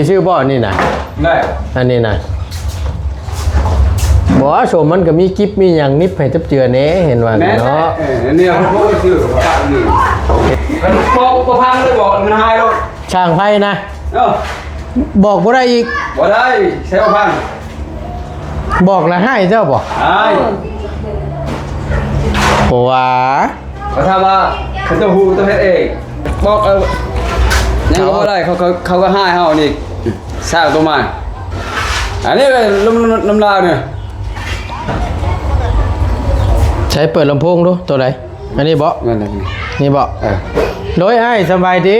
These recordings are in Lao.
ຊື່ບໍ່ນີ້ນະ? ໄດ້ ອັນນີ້ນະ. ບໍ່ ສົມມັນກໍມີກິບມີຫຍັງໜິບໃຫ້ຈັບເຈືອແດ່ ເຫັນວ່າ ແມ່ນແຫຼະເນາະ. ເອີ ອັນນີ້ເຮົາບໍ່ໄດ້ຊື້ ບໍ່ ບໍ່ພັງເລີຍ ບໍ່ ມັນຫາຍໂລດ. ຊ່າງໄຟນະ ເອີ ບອກບໍ່ໄດ້ອີກ ບໍ່ໄດ້ ໃຊ້ບໍ່ພັງ. ບອກລະຮ້າຍເຈົ້າບໍ່? ຮ້າຍ. ເອີ ບໍ່ວ່າ ເຂົາຖາມວ່າເຂົາເຈົ້າຮູ້ເຈົ້າເຮັດເອງ ບອກ ເອີ ຍັງບໍ່ໄດ້ ເຂົາ ເຂົາ ເຂົາກໍຮ້າຍເຮົານີ້ ສ້າງຕົວມາ. ອັນນີ້ແຫຼະ ນຳ ນຳລາວນີ້. ໃຊ້ເປີດລຳໂພງດູ ໂຕໃດ? ອັນນີ້ບໍ? ແມ່ນແຫຼະ ນີ້ບໍ? ເອີ ໂດຍ ອ້າຍສະບາຍດີ.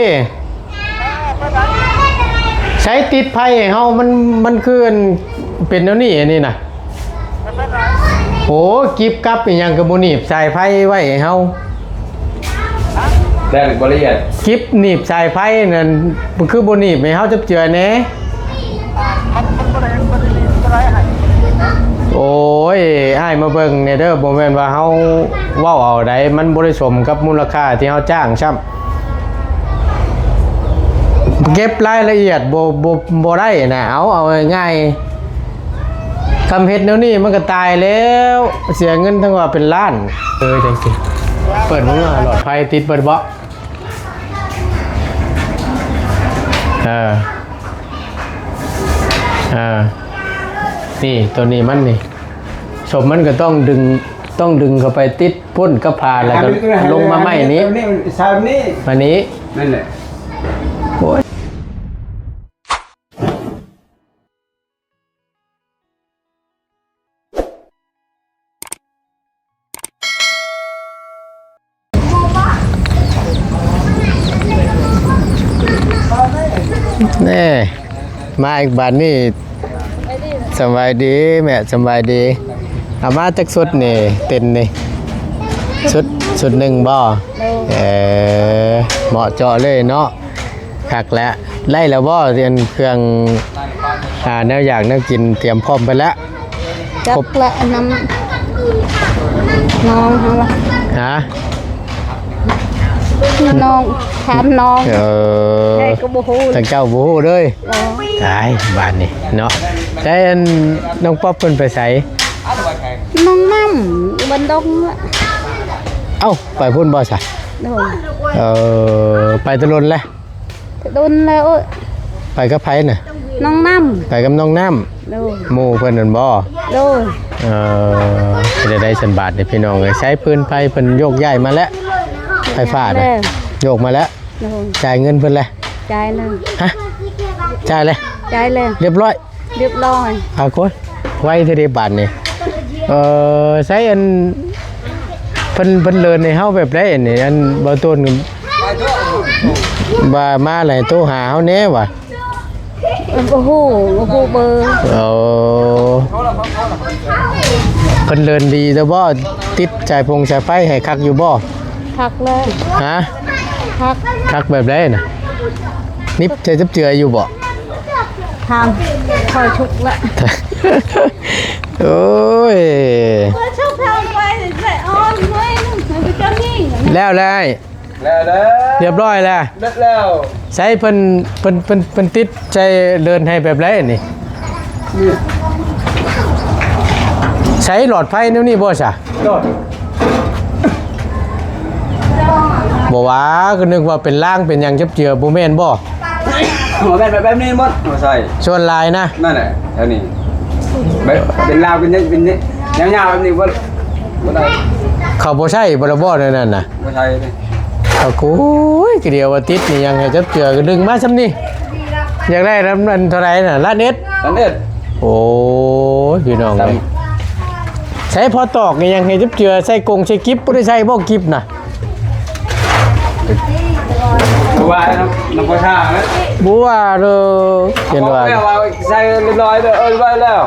ໃຊ້ຕິດໄຟໃຫ້ເຮົາ ມັນ ມັນຄືອັນເປັນແນວນີ້ ອັນນີ້ນະ. ໂອ້ ກິບກັບອີ່ຫຍັງກໍບໍ່ໜີບສາຍໄຟໄວ້ໃຫ້ເຮົາ. ແຕ່ບໍ່ລະອຽດ ກິບໜີບສາຍໄຟນັ້ນ ຄືບໍ່ໜີບໃຫ້ເຮົາຈັບເຈືອແດ່? ໂອ້ຍ ອ້າຍມາເບິ່ງແດ່ເດີ ບໍ່ແມ່ນວ່າເຮົາເວົ້າເອົາໃດ ມັນບໍ່ໄດ້ສົມກັບມູນລະຄ່າທີ່ເຮົາຈ້າງຊ້ຳ. ເກັບລາຍລະອຽດບໍ່ ບໍ່ ບໍ່ໄດ້ນະ ເອົາ ເອົາງ່າຍໆ ຄຳເຮັດແນວນີ້ມັນກໍຕາຍແລ້ວ ເສຍເງິນທັງວ່າເປັນລ້ານ. ເອີ ຈັ່ງຊີ້ ເປີດເບິ່ງວ່າຫຼອດໄຟຕິດເບິດບໍ່? ເອີ ເອີ ນີ້ ໂຕນີ້ມັນນີ້ ສົມມັນກໍຕ້ອງດຶງ ຕ້ອງດຶງເຂົ້າໄປຕິດ ພົ້ນກັບຝາ ແລ້ວກໍລົງມາໃໝ່ນີ້ ອັນນີ້ ອັນນີ້ ອັນນີ້ ມານີ້ ນັ້ນແຫຼະ ໂອ້ຍ. ແນ່ ມາອີກບາດນີ້. ສະບາຍດີແມ່ ສະບາຍດີ. ເອົາມາຈັກຊຸດນີ້ ເຕັນນີ້ ຊຸດ ຊຸດໜຶ່ງບໍ່? ໂດຍ ເອີ ເໝາະເຈາະເລີຍເນາະ. ຄັກແລ້ວ ໄດ້ແລ້ວບໍ່ ອັນເຄື່ອງ ອ່າ ແນວຢາກແນວກິນ ຕຽມພ້ອມເບິດແລ້ວ? ຈັກ ຄົບແລ້ວ ອັນນັ້ນ ນ້ອງເຮົາລະ ຮະ? ນ້ອງ ຖາມນ້ອງ ເອີ ແມ່ກໍບໍ່ຮູ້ ທາງເຈົ້າບໍ່ຮູ້ເລີຍ. ໂອ້ ຕາຍ ບາດນີ້ເນາະ. ແຕ່ອັນນ້ອງປັອບເພິ່ນໄປໃສ? ນ້ອງນ້ຳ ບ້ານດົງ. ເອົ້າ ໄປພຸ້ນບໍ່ຊະ? ໂດຍ ເອີ ໄປແຕ່ດົນແລ້ວ? ດົນແລ້ວ. ໂອ້ຍ ໄປກັບໃຜນະ? ນ້ອງນ້ຳ. ໄປກັບນ້ອງນ້ຳ. ໂດຍ ໝູ່ເພິ່ນນັ້ນບໍ່? ໂດຍ ເອີ ເປັນຈັ່ງໃດຊັ້ນບາດນີ້ພີ່ນ້ອງເອີຍ? ໃຊ້ຟືນໄຟເພິ່ນໂຍກຍ້າຍມາແລ້ວ ໄຟຟ້ານະ ໂຍກມາແລ້ວ. ໂດຍ ຈ່າຍເງິນເພິ່ນແລ້ວ? ຈ່າຍແລ້ວ. ຮະ? ຈ່າຍແລ້ວ? ຈ່າຍແລ້ວ ຮຽບຮ້ອຍ. ຮຽບຮ້ອຍ. ອາ ໂອ້ຍ ໄວແທ້ເດບາດນີ້. ເອີ ໃຊ້ອັນ ເພິ່ນ ເພິ່ນເລີນໃຫ້ເຮົາແບບໃດອັນນີ້? ອັນບໍ່ຕົ້ນວ່າມາແລ້ວໂທຫາເຮົາແດ່ວ່າ. ເອີ ບໍ່ຮູ້ ບໍ່ຮູ້ເບີ. ໂອ້ ເພິ່ນເລີນດີແລ້ວບໍ່? ຕິດສາຍຟົງສາຍໄຟໃຫ້ຄັກຢູ່ບໍ່? ຄັກແລ້ວ. ຮະ? ຄັກ. ຄັກແບບໃດນະ? ໜິບໃສ່ຈັບເຈືອຢູ່ບໍ່? ຖາມ ຂ້ອຍຊຸກລະ. ໂອ້ຍ ຂ້ອຍຊຸກ ຖາມໄປແຫຼະ ອ່ອນໜ້ອຍໜຶ່ງ ມັນກໍມີ. ແລ້ວແລ້ວ ແລ້ວແລ້ວ ຮຽບຮ້ອຍແລ້ວ ເບິດແລ້ວ. ໃຊ້ເພິ່ນ ເພິ່ນ ເພິ່ນ ເພິ່ນຕິດໃສ່ເລີນໃຫ້ແບບໃດນີ້? ນີ້ ໃຊ້ຫຼອດໄຟແນວນີ້ບໍ່ຊະ? ໂດຍ. ບໍ່ວ່າ ກໍນຶກວ່າເປັນລາງເປັນຫຍັງຈັບເຈືອ ບໍ່ແມ່ນບໍ່? ບໍ່ແມ່ນ ແບບ ແບບນີ້ໝົດ ເອົາໃສ່ ສ່ວນຫຼາຍນະ. ນັ້ນແຫຼະ ແຖວນີ້ ແບບເປັນລາງ ເປັນ ເປັນຍາວໆ ແບບນີ້ບໍ່ ບໍ່ໄດ້. ເຂົາບໍ່ໃຊ້ບໍ່ລະບໍ່ແນວນັ້ນນະ? ບໍ່ໃຊ້ເດ້. ໂອ້ຍ ກະດຽວວ່າຕິດນີ້ຫຍັງໃຫ້ຈັບເຈືອ ກະດຶງມາຊ່ຳນີ້. ຢາກໄດ້ນຳອັນເທົ່າໃດນະ? ລ້ານເອັດ ລ້ານເອັດ. ໂອ້ຍ ພີ່ນ້ອງເອີຍ ໃຊ້ພໍຕອກອີ່ຫຍັງໃຫ້ຈັບເຈືອ ໃສ່ກົງໃສ່ກິບ ບໍ່ໄດ້ໃສ່ບໍ່ກິບນະ? ບໍ່ວ່ານຳ ນຳພໍ່ຊ່າງນະ ບໍ່ວ່າເດີ. ເຫັນວ່າ ເຂົາບອກແລ້ວວ່າໃສ່ຮຽບຮ້ອຍເດີ ເອີ ໄວ້ແລ້ວ.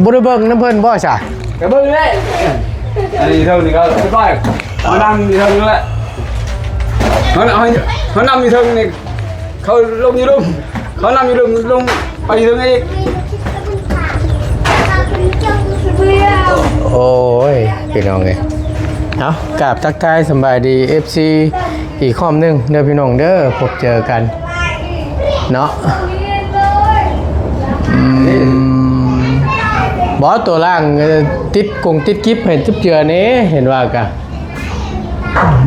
ບໍ່ໄດ້ເບິ່ງນຳເພິ່ນບໍ່ຊະ? ກະເບິ່ງແລ້ວ ອັນນີ້ເທິງນີ້ກໍຮຽບຮ້ອຍ ເຮົານັ່ງຢູ່ເທິງນັ້ນແຫຼະ ເຮົາ ເຮົາ ເຮົານັ່ງຢູ່ເທິງນີ້ ເຂົາລົງຢູ່ລຸ່ມ ເຂົານຳຢູ່ລຸ່ມ ລົງໄປຢູ່ເທິງອີກ. ໂອ້ຍ ພີ່ນ້ອງເອີຍ ເອົາ ກາບທັກທາຍສະບາຍດີ ເອັຟຊີ ອີກຮອບໜຶ່ງເດີພີ່ນ້ອງເດີ ພົບເຈີກັນ ເນາະ. ອືມ ບໍ່ ຕົວລ່າງ ເອີ ຕິດກົງຕິດກິບໃຫ້ຈຸບເຈືອແດ່ ເຫັນວ່າກະ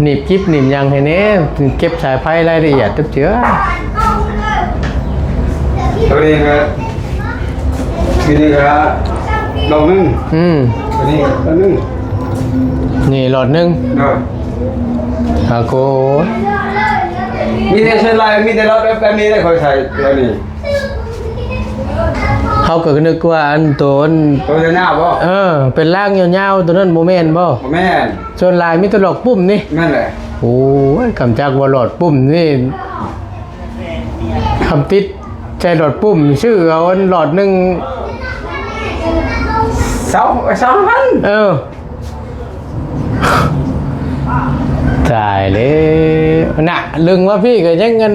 ໜີບກິບໜີບຫຍັງໃຫ້ແດ່ ເກັບສາຍໄຟລາຍລະອຽດຈຸບເຈືອ. ຕົວນີ້ກະ ຕົວນີ້ກະດອກໜຶ່ງ. ອືມ ຕົວນີ້ດອກໜຶ່ງ. ນີ້ຫຼອດໜຶ່ງ. ໂດຍ. ອາໂກ ມີແຕ່ສ່ວນຫຼາຍ ມີແຕ່ຫຼອດແບບ ແບບນີ້ແຫຼະ ຂ້ອຍໃສ່ແບບນີ້. ເຮົາກໍນຶກວ່າອັນໂຕ ໂຕຍາວໆບໍ່? ເອີ ເປັນລາງຍາວໆ ໂຕນັ້ນບໍ່ແມ່ນບໍ່? ບໍ່ແມ່ນ. ສ່ວນຫຼາຍມີແຕ່ຫຼອດປຸ່ມນີ້. ແມ່ນແຫຼະ. ໂອ້ຍ ກຳຈັກວ່າຫຼອດປຸ່ມນີ້ ຄຳຕິດໃສ່ຫຼອດປຸ່ມ ຊື້ເອົາອັນຫຼອດໜຶ່ງ ຊາວ ຊາວພັນ. ເອີ ຕາຍແລ້ວນະ ລຶງມາພີ້ກໍຍັງອັນ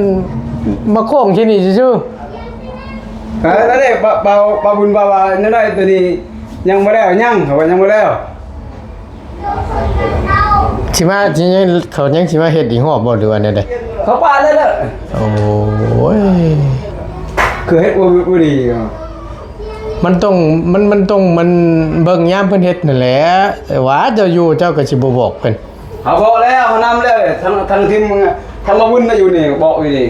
ມາໂຄ້ງທີ່ນີ້ຊື່ໆ. ເອີ ນັ້ນແຫຼະ ບ່າວ ບ່າວບຸນວ່າ ວ່າແນວໃດ ໂຕນີ້ຍັງບໍ່ແລ້ວ ຍັງ ເຂົາວ່າຍັງບໍ່ແລ້ວ. ຊິມາ ຊິຍັງ ເຂົາຍັງຊິມາເຮັດອີກຮອບບໍ່ ຫຼືວ່າແນວໃດ? ເຂົາປາດແລ້ວເດີ. ໂອ້ຍ ຄືເຮັດບໍ່ ບໍ່ດີ. ມັນຕ້ອງ ມັນ ມັນຕ້ອງ ມັນເບິ່ງຍາມເພິ່ນເຮັດນັ້ນແຫຼະ ແຕ່ວ່າເຈົ້າຢູ່ ເຈົ້າກໍຊິບໍ່ບອກເພິ່ນ. ເຮົາບອກແລ້ວ ເຮົານຳແລ້ວ ທັງ ທັງທີມ ທັງບ່າວບຸນນະຢູ່ນີ້ ບອກຢູ່ນີ້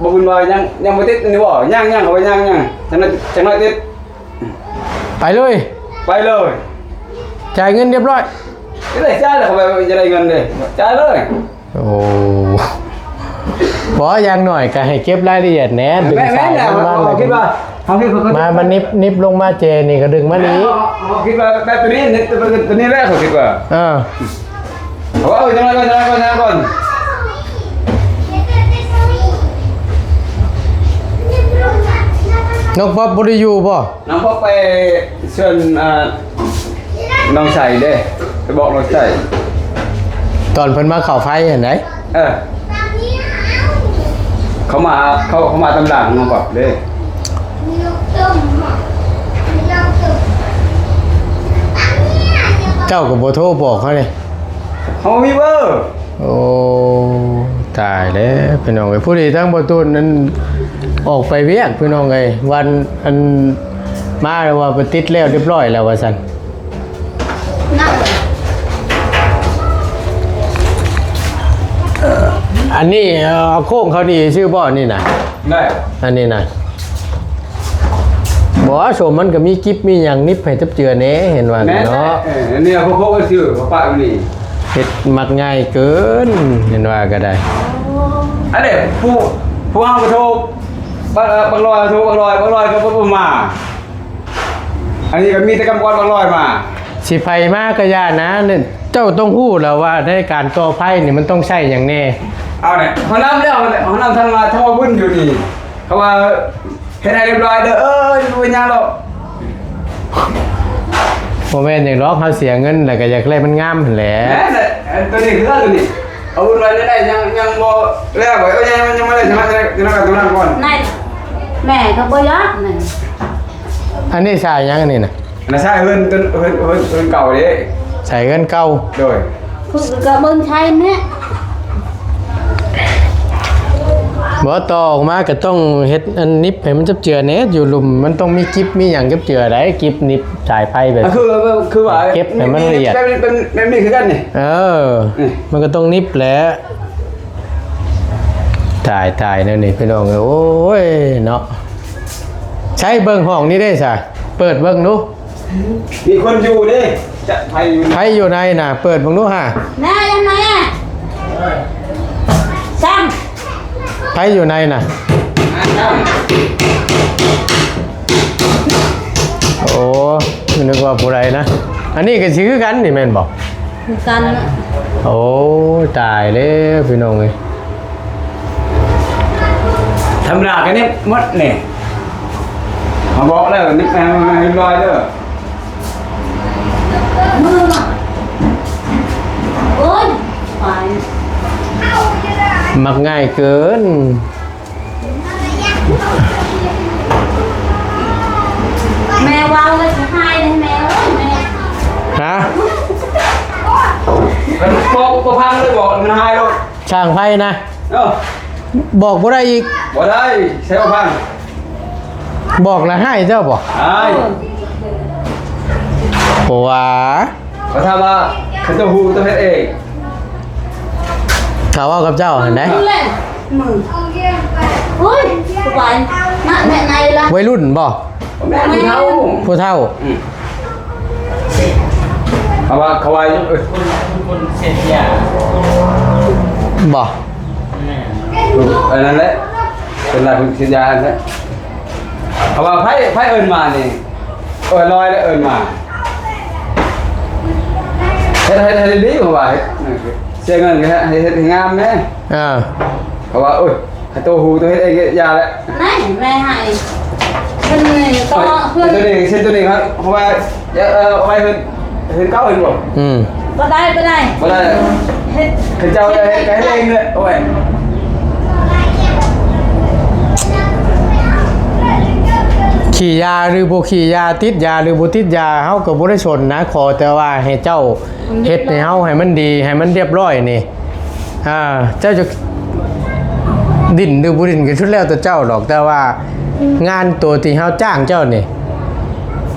ບ່າວບຸນວ່າຍັງ ຍັງບໍ່ຕິດນີ້ບໍ່? ຍັງ ຍັງ ເຂົາວ່າຍັງ ຍັງ ຈັກໜ້ອຍ ຈັກໜ້ອຍຕິດ. ໄປເລີຍ ໄປເລີຍ ຈ່າຍເງິນຮຽບຮ້ອຍ. ຈະໄດ້ຈ່າຍແລ້ວ ເຂົາວ່າຈະໄດ້ເງິນເດ້ ຈ່າຍເລີຍ. ໂອ້ ບໍ່ ຢ່າງໜ້ອຍກໍໃຫ້ເກັບລາຍລະອຽດແດ່ ດຶງສາຍມັນມາ ເຮົາຄິດວ່າ ເຮົາຄິດວ່າ ມາ ມານິບ ນິບລົງມາເຈນີ້ກໍດຶງມານີ້. ເຮົາຄິດວ່າແບບໂຕນີ້ ໂຕນີ້ແຫຼະ ເຂົາຄິດວ່າ ເອີ ເອົາ ເອົາ ຈັ່ງໃດກ່ອນ ຈັ່ງໃດກ່ອນ ຈັ່ງໃດກ່ອນ. ນ້ອງປັອບບໍ່ໄດ້ຢູ່ບໍ່? ນ້ອງປັອບໄປເຊີນ ອ່າ ນ້ອງໄຊເດ້ ໄປບອກນ້ອງໄຊ ຕອນເພິ່ນມາເຂົ້າໄຟຫັ້ນໃດ. ເອີ ເຂົາມາ ເຂົາ ເຂົາມາຕາມຫຼັງນ້ອງປັອບເດ້. ເຈົ້າກໍບໍ່ໂທບອກເຂົາເດ້. ເຮົາບໍ່ມີເບີ. ໂອ້ ຕາຍແລ້ວພີ່ນ້ອງເອີຍ ຜູ້ດີທາງບໍ່ຕູນນັ້ນອອກໄປວຽກພີ່ນ້ອງເອີຍ ວັນອັນມາແລ້ວວ່າໄປຕິດແລ້ວຮຽບຮ້ອຍແລ້ວວ່າຊັ້ນ. ອັນນີ້ເອົາໂຄ້ງເຂົານີ້ຊື່ບໍ່ ອັນນີ້ນະ? ໄດ້ ອັນນີ້ນະ. ບໍ່ ໂສມມັນກໍມີກິບມີຫຍັງນິບໃຫ້ຈັບເຈືອແດ່ ເຫັນວ່າເນາະ. ເອີ ອັນນີ້ເອົາໂຄ້ງຊື່ ປະປະນີ້ ເຮັດມັກງ່າຍເກີນ ເຫັນວ່າກໍໄດ້. ອັນນີ້ຜູ້ ຜູ້ເຮົາກໍໂທ ບັກ ເອີ ບັກລອຍ ໂທບັກລອຍ ບັກລອຍກໍບໍ່ ບໍ່ມາ. ອັນນີ້ກໍມີແຕ່ກຳມະກອນບັກລອຍມາ. ຊິໃຜມາກໍຢ່ານະ ເຈົ້າຕ້ອງຮູ້ແລ້ວວ່າໃນການຕໍ່ໄຟນີ້ມັນຕ້ອງໃຊ້ຫຍັງແດ່. ເອົາແຫຼະ ເຮົານຳແລ້ວ ເຮົານຳທັງ ທັງວ່າວຶ້ນຢູ່ນີ້ ເຂົາວ່າເຮັດໃຫ້ຮຽບຮ້ອຍເດີ ເອີ ບໍ່ເປັນຫຍັງດອກ. ບໍ່ແມ່ນຫຍັງດອກ ເຮົາເສຍເງິນແລ້ວກໍຢາກໄດ້ມັນງາມຫັ້ນແຫຼະ. ແມ່ນແຫຼະ ອັນໂຕນີ້ຄືກັນ ໂຕນີ້ ເອົາວຶ້ນໄວ້ໄດ້ ຍັງ ຍັງບໍ່ແລ້ວ ເອີ ຍັງ ຍັງບໍ່ໄດ້ ຍັງ ຍັງ ຍັງ ຍັງກ່ອນ. ນັ້ນ ແມ່ກໍບໍ່ຢາກນັ້ນ. ອັນນີ້ສາຍຫຍັງອັນນີ້ນະ? ອັນນັ້ນສາຍເຮືອນ ເຮືອນ ເຮືອນ ເຮືອນເກົ່າເດ້. ສາຍເຮືອນເກົ່າ. ໂດຍ. ຄືກໍເບິ່ງໃຊ້ແມ່. ບໍ່ ຕໍ່ອອກມາກໍຕ້ອງເຮັດອັນນິບໃຫ້ມັນຈັບເຈືອແດ່ ຢູ່ລຸ່ມມັນຕ້ອງມີກິບມີຫຍັງຈັບເຈືອໃດ໋ ກິບນິບສາຍໄຟແບບ ກໍຄື ຄືວ່າເກັບໃຫ້ມັນລະອຽດ ແບບ ແບບ ແບບນີ້ຄືກັນນີ້. ເອີ ນີ້ ມັນກໍຕ້ອງນິບແຫຼະ. ຕາຍ ຕາຍແນວນີ້ພີ່ນ້ອງເອີຍ ໂອ້ຍເນາະ. ໃຊ້ເບິ່ງຫ້ອງນີ້ເດ້ຊະ ເປີດເບິ່ງດູ. ມີຄົນຢູ່ເດ້ ຈະໃຜຢູ່ ໃຜຢູ່ໃນນະ ເປີດເບິ່ງດູຫາ. ແມ່ ຍັງໄງອ່ະ ຊ່າງ ໃຜຢູ່ໃນນະ? ໂອ້ ນຶກວ່າຜູ້ໃດນະ. ອັນນີ້ກໍຊິຄືກັນນີ້ແມ່ນບໍ່? ຄືກັນ. ໂອ້ ຕາຍແລ້ວພີ່ນ້ອງເອີຍ. ທຳມະດາກໍນີ້ໝົດນີ້ ເຮົາບອກແລ້ວນີ້ ໃຫ້ ໃຫ້ລອຍເດີ. ໂອ້ຍ ໄປ ມັກງ່າຍເກີນ. ແມ່ເວົ້າແລ້ວຊິຫາຍເດ້ແມ່ເອີຍ ແມ່. ຮະ? ມັນບອກບໍ່ຟັງເລີຍ ບອກມັນຫາຍໂລດ. ຊ່າງໄຟນະ? ເອີ. ບອກບໍ່ໄດ້ອີກ. ບໍ່ໄດ້ ໃຊ້ບໍ່ຟັງ. ບອກແລ້ວຮ້າຍເຈົ້າບໍ່? ຮ້າຍ. ເອີ ບໍ່ວ່າ ເຂົາຖາມວ່າ ເຂົາເຈົ້າຮູ້ ເຈົ້າເຮັດເອງ. ເຂົາເວົ້າກັບເຈົ້າຫັ້ນໃດ໋. ຮູ້ແຫຼະ ມຶງ ໂອ້ຍ ສະບາຍນະ ແນະໃນລະ ໄວລຸ້ນບໍ່? ແມ່ນ ຜູ້ເຖົ້າ ຜູ້ເຖົ້າ. ອືມ ເພາະວ່າເຂົາວ່າຢູ່ ເອີຍ ຄົນ ຄົນເສບຢາບໍ່? ແມ່ນ ອັນນັ້ນແຫຼະ ເປັນຫຼາຍຄົນເສບຢາຫັ້ນແຫຼະ. ເພາະວ່າໃຜ ໃຜເອີ້ນມານີ້ ເອີ ລອຍແລ້ວເອີ້ນມາ ເຮັດ ເຮັດໃຫ້ດີ ເພາະວ່າເຮັດ ເສຍເງິນກໍໃຫ້ເຮັດໃຫ້ງາມແດ່. ເອີ ເພາະວ່າ ໂອ້ຍ ໃຫ້ໂຕຮູ້ ໂຕເຮັດເອງ ຢ່າແຫຼະ. ນັ້ນແມ່ໃຫ້ເພິ່ນນີ້ກໍ ເອີ ເພິ່ນ ໂຕນີ້ ເຊັ່ນໂຕນີ້ ເພາະວ່າ ເອີ ເອົາໄວ້ເພິ່ນ ເພິ່ນເກົ່າເຫັນບໍ່? ອືມ ບໍ່ໄດ້ ບໍ່ໄດ້ ບໍ່ໄດ້. ເຮັດ ເຂົາເຈົ້າຈະເຮັດ ກໍເຮັດເອງເລີຍ. ໂອ້ຍ ຂີ້ຢາຫຼືບໍ່ຂີ້ຢາ ຕິດຢາຫຼືບໍ່ຕິດຢາ ເຮົາກໍບໍ່ໄດ້ສົນນະ. ຂໍແຕ່ວ່າໃຫ້ເຈົ້າເຮັດໃຫ້ເຮົາ ໃຫ້ມັນດີ ໃຫ້ມັນລຽບຮ້ອຍນີ້ ອ່າ ເຈົ້າຈະ ດິ້ນຫຼືບໍ່ດິ້ນກໍສຸດແລ້ວແຕ່ເຈົ້າດອກ, ແຕ່ວ່າງານຕົວທີ່ເຮົາຈ້າງເຈົ້ານີ້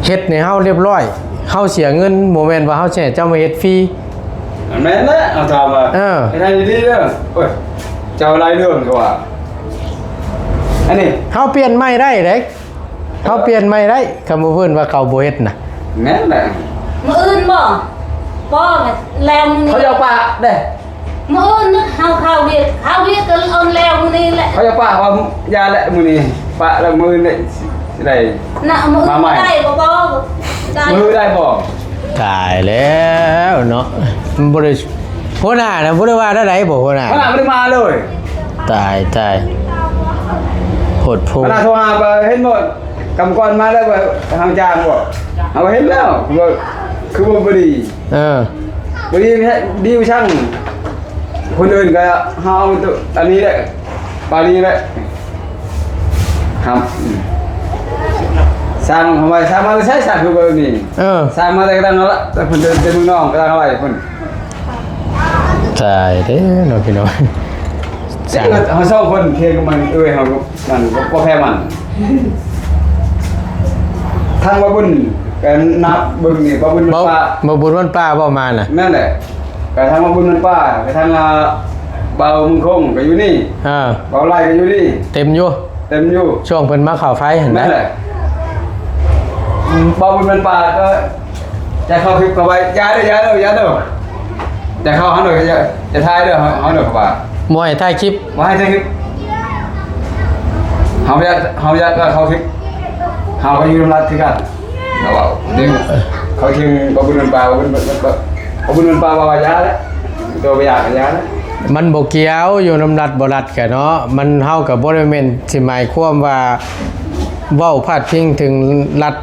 ເຮັດໃຫ້ເຮົາລຽບຮ້ອຍ, ເຮົາເສຍເງິນ, ບໍ່ແມ່ນວ່າເຮົາຊິໃຫ້ເຈົ້າມາເຮັດຟຣີ. ແມ່ນແຫຼະ, ເຮົາຖາມວ່າ ເອີ ເຮັດໃຫ້ດີໆເດີ. ໂອ້ຍ ເຈົ້າຫຼາຍເລື່ອງກວ່າ ອັນນີ້ ເຮົາປ່ຽນໃໝ່ໄດ້ເດ້. ເຮົາປ່ຽນໃໝ່ໄດ້ ຄຳວ່າເພິ່ນວ່າເຂົາບໍ່ເຮັດນະ. ແມ່ນແຫຼະ. ມື້ອື່ນບໍ່? ບໍ່ ແລ້ວມື້ນີ້ ເຂົາເຈົ້າປະເດ້. ມື້ອື່ນເຮົາເຂົ້າວຽກ ເຂົ້າວຽກກໍເອົາແລ້ວມື້ນີ້ແຫຼະ. ເຂົາເຈົ້າປະວ່າຢ່າແຫຼະ ມື້ນີ້ປະແລ້ວ ມື້ອື່ນໄດ້ ຊິໄດ້ນະ. ມື້ ມາໃໝ່ ໄດ້ບໍ່? ບໍ່ໄດ້. ມື້ໄດ້ບໍ່? ຕາຍແລ້ວເນາະ. ມັນບໍ່ໄດ້ ຫົວໜ້ານະບໍ່ໄດ້ວ່າແນວໃດບໍ່ ຫົວໜ້າ? ຫົວໜ້າບໍ່ໄດ້ມາເລີຍ. ຕາຍ ຕາຍ ໂພດໂພ. ເວລາໂທຫາໄປເຫັນບໍ່ ກຳມະກອນມາແລ້ວວ່າເຮົາຈ້າງບໍ່? ເຮົາເຫັນແລ້ວ ຄືວ່າ ຄືວ່າບໍ່ດີ. ເອີ ບໍ່ດີ ດີວ່າຊ່າງ ຄົນອື່ນກໍເຮົາເອົາອັນນີ້ແຫຼະ ປາລີແຫຼະ. ສ້າງເອົາໄວ້ ສ້າງມາແຕ່ໃສ ສ້າງຄືແບບນີ້. ເອີ ສ້າງມາແຕ່ກະດັງເອົາລະ ແຕ່ເພິ່ນ ແຕ່ເມືອງນອກ ກະດັງເອົາໄວ້ເພິ່ນ. ຕາຍເດ້ເນາະ ພີ່ນ້ອງ. ເຮົາສອງຄົນ ເທງມັນເອື້ອຍເຮົາ ມັນບໍ່ແພ້ມັນ. ທາງບ່າວບຸນກໍນັບເບິ່ງນີ້ ບ່າວບຸນວັນປ່າ ບ່າວບຸນວັນປ່າບໍ່ມານະ. ແມ່ນແຫຼະ. ກະທາງບ່າວບຸນວັນປ່າ ກະທາງ ອ່າ ບ່າວເມືອງຄົງກໍຢູ່ນີ້. ອ່າ ບ່າວໄລ່ກໍຢູ່ນີ້. ເຕັມຢູ່ ເຕັມຢູ່ ຊ່ວງເພິ່ນມາເຂົ້າໄຟຫັ້ນນະ. ແມ່ນແຫຼະ. ບ່າວບຸນວັນປ່າກໍ ຢ່າເຂົ້າຄລິບເຂົ້າໄປ ຢ່າເດີ ຢ່າເດີ ຢ່າເດີ ຢ່າເຂົ້າເຮົາເດີ ຢ່າ ຢ່າຖ່າຍເດີ ເຮົາ ເຮົາເດີ ເຂົາວ່າບໍ່ໃຫ້ຖ່າຍຄລິບ ບໍ່ໃຫ້ຖ່າຍຄລິບ. ເຮົາຢາກ ເຮົາຢາກເຂົ້າຄລິບ ເຮົາກໍຢູ່ນຳລັດຄືກັນ ເຂົາເວົ້າ. ເຂົາເຖິງບໍ່ບຸນເປັນປ່າ ບໍ່ບຸນເປັນ ບໍ່ບຸນເປັນປ່າ ວ່າຢ່າແຫຼະ ຕົວບໍ່ຢາກກໍຢ່າແຫຼະ. ມັນບໍ່ກ່ຽວ ຢູ່ນຳລັດບໍ່ລັດກະເນາະ ມັນ ເຮົາກໍບໍ່ໄດ້ແມ່ນຊິໝາຍຄວາມວ່າເວົ້າພາດພິງເຖິງລັດ.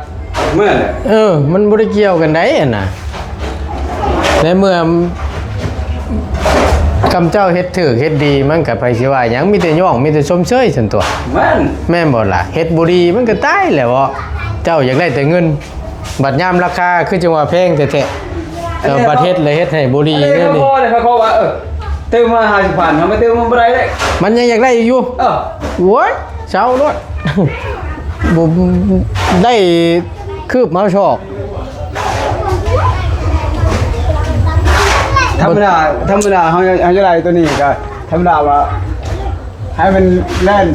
ແມ່ນແຫຼະ. ເອີ ມັນບໍ່ໄດ້ກ່ຽວກັນໃດຫັ້ນນະ. ໃນເມື່ອຄຳເຈົ້າເຮັດຖືກເຮັດດີ ມັນກໍໃຜຊິວ່າຫຍັງ ມີແຕ່ຍ້ອງ ມີແຕ່ຊົມເຊີຍຊັ້ນຕົວະ. ແມ່ນ ແມ່ນບໍ່ລະ? ເຮັດບໍ່ດີມັນກໍຕາຍແຫຼະເວາະ. ເຈົ້າຢາກໄດ້ແຕ່ເງິນ ບັດຍາມລາຄາຄືຈັ່ງວ່າແພງແທ້ໆ ເອີ ບັດເຮັດແລ້ວເຮັດໃຫ້ບໍ່ດີເດ້ນີ້. ເຂົາຂໍເດ້ ເຂົາຂໍວ່າ ເອີ ຕື່ມມາຫ້າສິບພັນ ເຮົາມາຕື່ມມັນບໍ່ໄດ້ເດ້ ມັນຍັງຢາກໄດ້ອີກຢູ່. ເອີ ໂອ້ຍ ເຊົາໂລດ ບໍ່ໄດ້ຄືບມາຊອກ. ທຳມະດາ ທຳມະດາເຮົາ ເຮົາຈະໄດ້ຕົວນີ້ກໍທຳມະດາວ່າ ໃຫ້ມັນແລ່ນ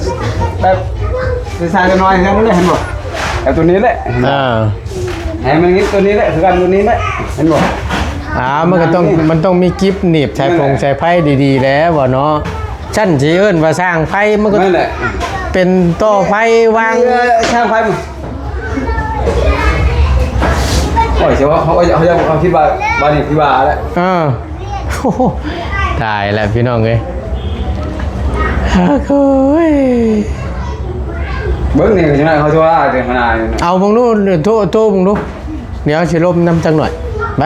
ແບບຊ້າໆ ນ້ອຍໆ ແຄ່ນັ້ນແຫຼະ ເຫັນບໍ່? ແບບຕົວນີ້ແຫຼະ ອ່າ ໃຫ້ມັນຕົວນີ້ແຫຼະ ຄືກັນຕົວນີ້ແຫຼະ ເຫັນບໍ່? ອ່າ ມັນກໍຕ້ອງ ມັນຕ້ອງມີກິບໜີບສາຍຟົງສາຍໄຟດີໆ ແຫຼະວ່າເນາະ. ຊັ້ນຊິເອີ້ນວ່າຊ່າງໄຟ ມັນກໍ ນັ້ນແຫຼະ ເປັນຕໍ່ໄຟວາງ ເອີ ຊ່າງໄຟ. ໂອ້ຍ ຊິວ່າເຂົາ ເຂົາ ເຂົາ ເຂົາຄິດວ່າ ວ່ານີ້ທີ່ວ່າແຫຼະ ອ່າ. ໂອ້ໂຫ ຕາຍແລ້ວພີ່ນ້ອງເອີຍ ໂອ້ຍ. ເບິ່ງນີ້ ຈັ່ງໃດເຂົາໂທຫາເດ້ ຫົວໜ້າ. ເອົາເບິ່ງດູ ໂທ ໂທເບິ່ງດູ ດຽວຊິລົມນຳຈັກໜ້ອຍ ໄປ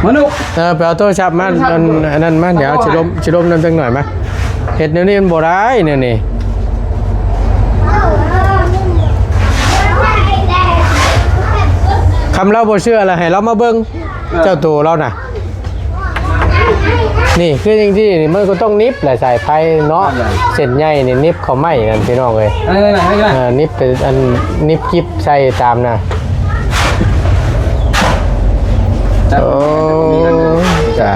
ມານຸກ. ເອີ ໄປເອົາໂທລະສັບມາ ອັນ ອັນນັ້ນມາ ດຽວຊິລົມ ຊິລົມນຳຈັກໜ້ອຍມາ. ເຮັດແນວນີ້ມັນບໍ່ໄດ້ແນວນີ້. ຄຳລາວບໍ່ເຊື່ອລະ ໃຫ້ລາວມາເບິ່ງ ເອີ ເຈົ້າໂຕລາວນະ. ນີ້ຄືຈັ່ງຊີ້ນີ້ ມັນກໍຕ້ອງໜິບແຫຼະ ສາຍໄຟເນາະ ນັ້ນແຫຼະ ເສັ້ນໃຍນີ້ໜິບເຂົ້າໄມ້ນັ້ນ ພີ່ນ້ອງເອີຍ. ເອີ ໜິບໄປ ອັນ ໜິບກິບໃສ່ຕາມນະ. ໂອ້ ຈ້າ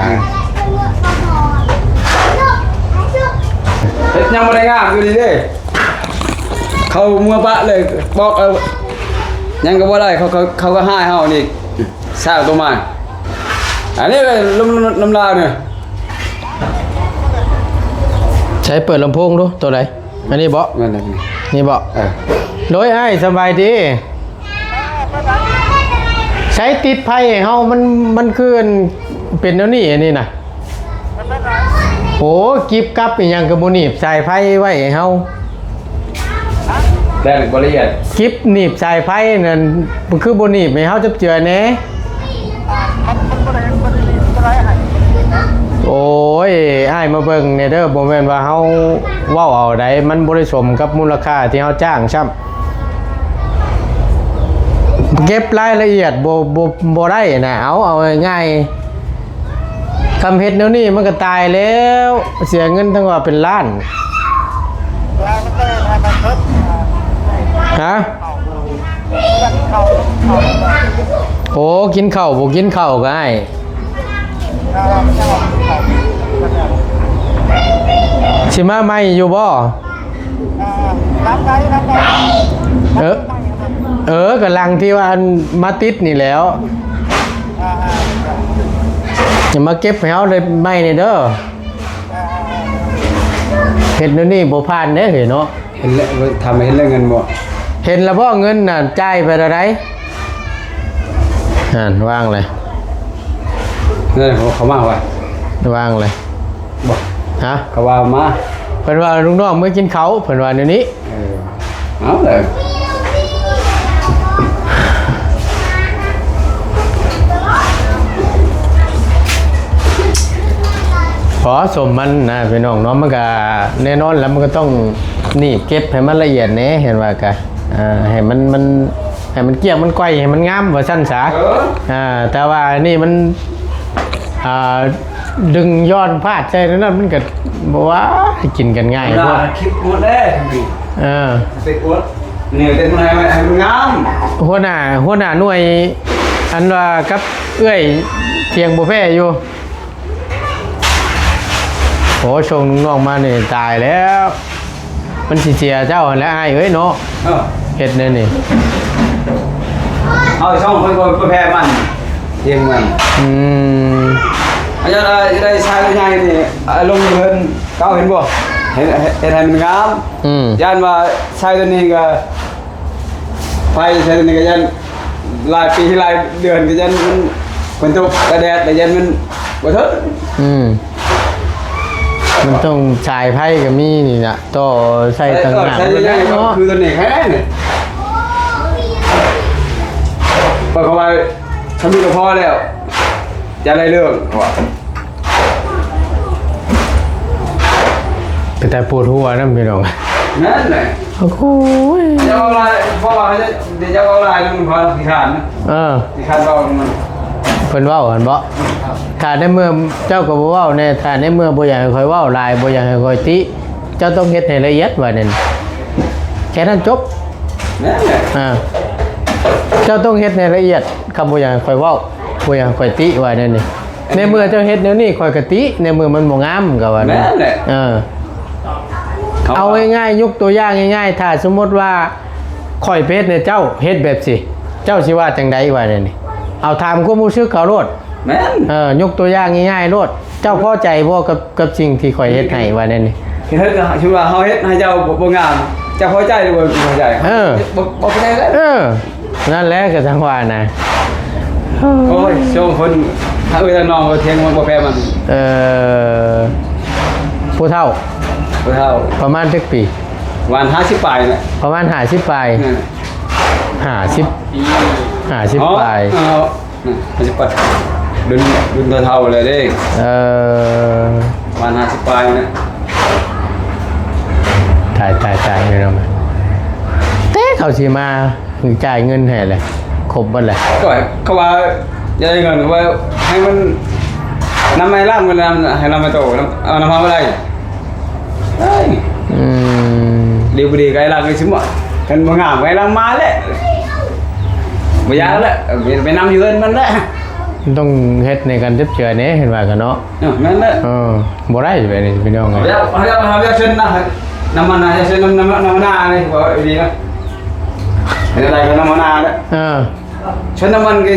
ເຮັດຍັງບໍ່ໄດ້ງາມຢູ່ນີ້ເດ້. ເຂົາເມືອປະເລີຍ ບອກເອົາ ຫຍັງກໍບໍ່ໄດ້ ເຂົາ ເຂົາ ເຂົາກໍຮ້າຍເຮົານີ້ ສ້າງຕົວມາ. ອັນນີ້ແຫຼະ ນຳ ນຳລາວນີ້. ໃຊ້ເປີດລຳໂພງດູ ໂຕໃດ? ອັນນີ້ບໍ? ແມ່ນແຫຼະ ນີ້ບໍ? ເອີ ໂດຍ ອ້າຍ ສະບາຍດີ. ໃຊ້ຕິດໄຟໃຫ້ເຮົາ ມັນ ມັນຄືອັນເປັນແນວນີ້ ອັນນີ້ນະ. ໂອ້ ກິບກັບອີ່ຫຍັງກໍບໍ່ໜີບສາຍໄຟໄວ້ໃຫ້ເຮົາ. ແຕ່ບໍ່ລະອຽດ ກິບໜີບສາຍໄຟນັ້ນ ຄືບໍ່ໜີບໃຫ້ເຮົາຈັບເຈື່ອແດ່? ໂອ້ຍ ອ້າຍມາເບິ່ງແດ່ເດີ ບໍ່ແມ່ນວ່າເຮົາເວົ້າເອົາໃດ ມັນບໍ່ໄດ້ສົມກັບມູນລະຄ່າທີ່ເຮົາຈ້າງຊ້ຳ. ເກັບລາຍລະອຽດບໍ່ ບໍ່ ບໍ່ໄດ້ນະ ເອົາ ເອົາງ່າຍໆ ຄຳເຮັດແນວນີ້ມັນກໍຕາຍແລ້ວ ເສຍເງິນທັງວ່າເປັນລ້ານ. ຮະ? ໂອ້ ກິນເຂົ້າ ບໍ່ກິນເຂົ້າກໍອ້າຍ ຊິມາໃໝ່ຢູ່ບໍ່? ເອີ ເອີ ກໍຫຼັງທີ່ວ່າອັນມາຕິດນີ້ແລ້ວ ຈະມາເກັບໃຫ້ເຮົາໄດ້ໃໝ່ນີ້ເດີ. ເຮັດແນວນີ້ບໍ່ຜ່ານເດ້ເຮີຍເນາະ. ເຫັນແລ້ວ ທຳເຫັນແລ້ວເງິນບໍ່? ເຫັນແລ້ວບໍ່ເງິນນະ? ຈ່າຍໄປເທົ່າໃດ? ຫັ້ນ ວາງເລີຍ ເງິນເຂົາມາວ່າ ວາງເລີຍ ບໍ່? ຮະ? ເຂົາວ່າມາ ເພິ່ນວ່າລູກນ້ອງເມືອກິນເຂົ້າ ເພິ່ນວ່າແນວນີ້. ເອີ ເອົາເລີຍ ພໍສົມມັນນະພີ່ນ້ອງເນາະ ມັນກະແນ່ນອນແລ້ວ ມັນກໍຕ້ອງໜີບເກັບໃຫ້ມັນລະອຽດແດ່ ເຫັນວ່າກະ ອ່າ ໃຫ້ມັນ ມັນ ໃຫ້ມັນກ້ຽງມັນກ້ອຍ ໃຫ້ມັນງາມວ່າຊັ້ນສາ. ເອີ ອ່າ ແຕ່ວ່າອັນນີ້ມັນ ອ່າ ດຶງຍ້ອນພາດໃສ່ນັ້ນ ມັນກໍບໍ່ວ່າ ກິນກັນງ່າຍໂພດ ຄລິບໝົດເດ້. ເອີ ເປັນອວດ ນີ້ເປັນໃຫ້ ໃຫ້ມັນງາມ. ຫົວໜ້າ ຫົວໜ້າໜ່ວຍ ອັນວ່າກັບເອື້ອຍ ຖຽງບໍ່ແພ້ຢູ່. ໂອ້ ສົ່ງລູກນ້ອງມານີ້ຕາຍແລ້ວ ມັນຊິເສຍເຈົ້າຫັ້ນແຫຼະອ້າຍເອີຍເນາະ. ເອີ ເຮັດແນວນີ້ ເອົາໄປສົ່ງເພິ່ນ ບໍ່ແພ້ມັນ ຖຽງມັນ. ອືມ ອາຈານ ຈະໄດ້ຊາຍໃຫຍ່ນີ້ ອາ ລົງເຮືອນເກົ່າ ເຫັນບໍ່? ເຮັດ ເຮັດໃຫ້ມັນງາມ. ອືມ ຢ້ານວ່າຊາຍຕົວນີ້ກໍ ໄຟໃສ່ນີ້ກໍຢ້ານຫຼາຍປີຫຼາຍເດືອນ ກໍຢ້ານມັນ ຝົນຕົກກະແດດ ກໍຢ້ານມັນບໍ່ທົນ. ອືມ ມັນຕ້ອງສາຍໄຟກໍມີນີ້ນະ ຕໍ່ໃສ່ຕ່າງຫາກ ເອີ ໃສ່ໃຫຍ່ໆ ເນາະ ຄືຕົວນີ້ແຄ່ນີ້ ເພາະວ່າ ທຳນີ້ກໍພໍແລ້ວ ຢ່າໄດ້ເລື່ອງ ເພາະວ່າ ເປັນຕາປວດຫົວນຳພີ່ນ້ອງ. ນັ້ນແຫຼະ ໂອ້ຍ ຢ່າເວົ້າຫຼາຍ ເພາະວ່າ ຢ່າເວົ້າຫຼາຍນຳ ເພາະວ່າຂີ້ຄ້ານນະ. ເອີ ຂີ້ຄ້ານເວົ້ານຳມັນ ເພິ່ນເວົ້າຫັ້ນບໍ? ຖ້າໃນເມື່ອເຈົ້າກໍບໍ່ເວົ້າແດ່ ຖ້າໃນເມື່ອບໍ່ຢາກໃຫ້ຂ້ອຍເວົ້າຫຼາຍ ບໍ່ຢາກໃຫ້ຂ້ອຍຕິ ເຈົ້າຕ້ອງເຮັດໃຫ້ລະອຽດ ວ່າແນວນີ້ ແຄ່ນັ້ນຈົບ. ນັ້ນແຫຼະ ອ່າ ເຈົ້າຕ້ອງເຮັດໃຫ້ລະອຽດ ຄຳບໍ່ຢາກໃຫ້ຂ້ອຍເວົ້າ ບໍ່ຢາກໃຫ້ຂ້ອຍຕິ ວ່າແນວນີ້. ໃນເມື່ອເຈົ້າເຮັດແນວນີ້ ຂ້ອຍກໍຕິ ໃນເມື່ອມັນບໍ່ງາມ ກໍວ່ານັ້ນ. ນັ້ນແຫຼະ ເອີ ເອົາງ່າຍໆ ຍົກຕົວຢ່າງງ່າຍໆ ຖ້າສົມມຸດວ່າຂ້ອຍໄປເຮັດໃຫ້ເຈົ້າ ເຮັດແບບຊີ້ ເຈົ້າຊິວ່າຈັ່ງໃດ ວ່າແນວນີ້? ເອົາ ຖາມຄວາມຮູ້ສຶກເຂົາໂລດ. ແມ່ນ ເອີ ຍົກຕົວຢ່າງງ່າຍໆໂລດ ເຈົ້າພໍໃຈບໍ່ກັບ ກັບສິ່ງທີ່ຂ້ອຍເຮັດໃຫ້ ວ່າແນວນີ້? ເຮັດ ຄືວ່າເຮົາເຮັດໃຫ້ເຈົ້າບໍ່ ບໍ່ງາມ ເຈົ້າພໍໃຈຫຼືບໍ່ພໍໃຈ? ເອີ ບໍ່ ບໍ່ພໍໃຈເລີຍ. ເອີ ນັ້ນແຫຼະ ກໍຈັ່ງວ່ານະ. ໂອ້ຍ ຊ່ວງເພິ່ນ ທາງເອື້ອຍທາງນ້ອງ ເອີ ຖຽງມັນບໍ່ແພ້ມັນ. ເອີ ຜູ້ເຖົ້າ ຜູ້ເຖົ້າ ປະມານຈັກປີ? ປະມານຫ້າສິບປາຍແຫຼະ ປະມານຫ້າສິບປາຍ. ແມ່ນ ຫ້າສິບ ຫ້າສິບປາຍ. ເອີ ອືມ ຫ້າສິບປາຍ ລຸ້ນ ລຸ້ນເຖົ້າໆແລ້ວເດ້. ເອີ ປະມານຫ້າສິບປາຍນະ. ຕາຍ ຕາຍ ຕາຍ ພີ່ນ້ອງ ແຕ່ເຂົາຊິມາຈ່າຍເງິນໃຫ້ແຫຼະ ຄົບເບິດແຫຼະ. ກໍເຂົາວ່າຢາກໄດ້ເງິນ ເຂົາວ່າໃຫ້ມັນ ນຳໃຫ້ລາງ ເວລາໃຫ້ລາງມາໂຕ ນຳ ເອົານຳເຮົາບໍ່ໄດ້. ເອີຍ ອືມ ດີບໍ່ດີກໍໃຫ້ລາງໄປຊິໝົດ ຄັນບໍ່ງາມກໍໃຫ້ລາງມາແຫຼະ ບໍ່ຢາກແຫຼະ ເອີ ໄປນຳຢູ່ເຮືອນມັນແຫຼະ. ມັນຕ້ອງເຮັດໃນການຈັບເຈື່ອແດ່ ເຫັນວ່າກັນເນາະ. ເອີ ແມ່ນແຫຼະ ເອີ ບໍ່ໄດ້ແບບນີ້ພີ່ນ້ອງເອີຍ. ເຮົາຢາກ ເຮົາຢາກ ເຮົາຢາກເຊີນນະ ນຳມັນນະ ຢາກເຊີນນຳ ນຳ ນຳມັນນະ ນີ້ວ່າດີນະ ເຮັດໄດ້ກໍນຳມັນນະແຫຼະ. ເອີ ເຊີນນຳມັນກໍ